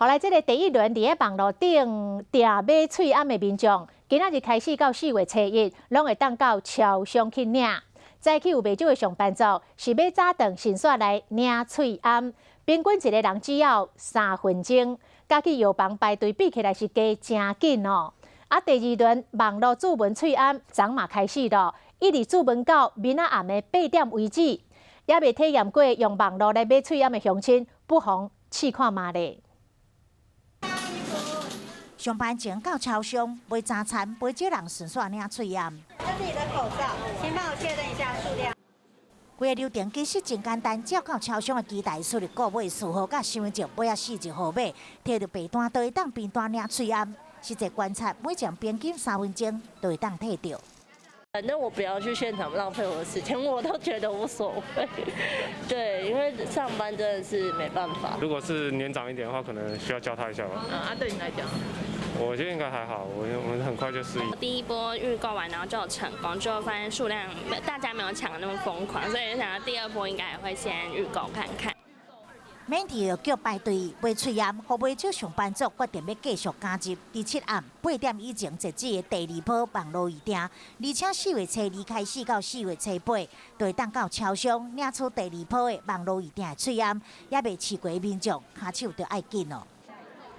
好來，這个第一輪佇咧網路頂訂買喙罨的民眾，今仔日開始到4月初1，攏會當到超商去領。早起有袂少的上班族是買早頓順紲來領喙罨，平均一个人只要3分鐘，佮去藥房排隊比起來是加誠緊哦。啊，第二輪網路注文喙罨，昨嘛開始咯，一直注文到明仔暗的8點為止，猶未體驗過用網路來買喙罨的鄉親，不妨試看覓咧。上班前到超商買早餐，袂少人順紲領喙罨。這是你的口罩，先幫我確認一下數量。規个流程其實真簡單，只要到超商的機台輸入購買序號佮身份證尾仔四字號碼，提著白單就會當憑單領喙罨。實際觀察，每張平均3分鐘就會當提著。反正我不要去現場浪費我的時間，我都覺得無所謂。對，因為上班真的是沒辦法。如果是年長一點的話，可能需要教他一下吧。啊，對你來講？我覺得應該還好，我們很快就適應。第一波預購完，然後就有成功，就發現數量大家沒有搶得那麼瘋狂，所以就想到第二波應該也會先預購看看。免佇藥局排隊買喙罨，予袂少上班族決定欲繼續加入。佇7暗8點以前截止的第二波網路預訂，而且4月初2開始到4月初8，就會當到超商領取第二波的網路預訂喙罨，猶未試過的民眾，跤手就愛緊哦。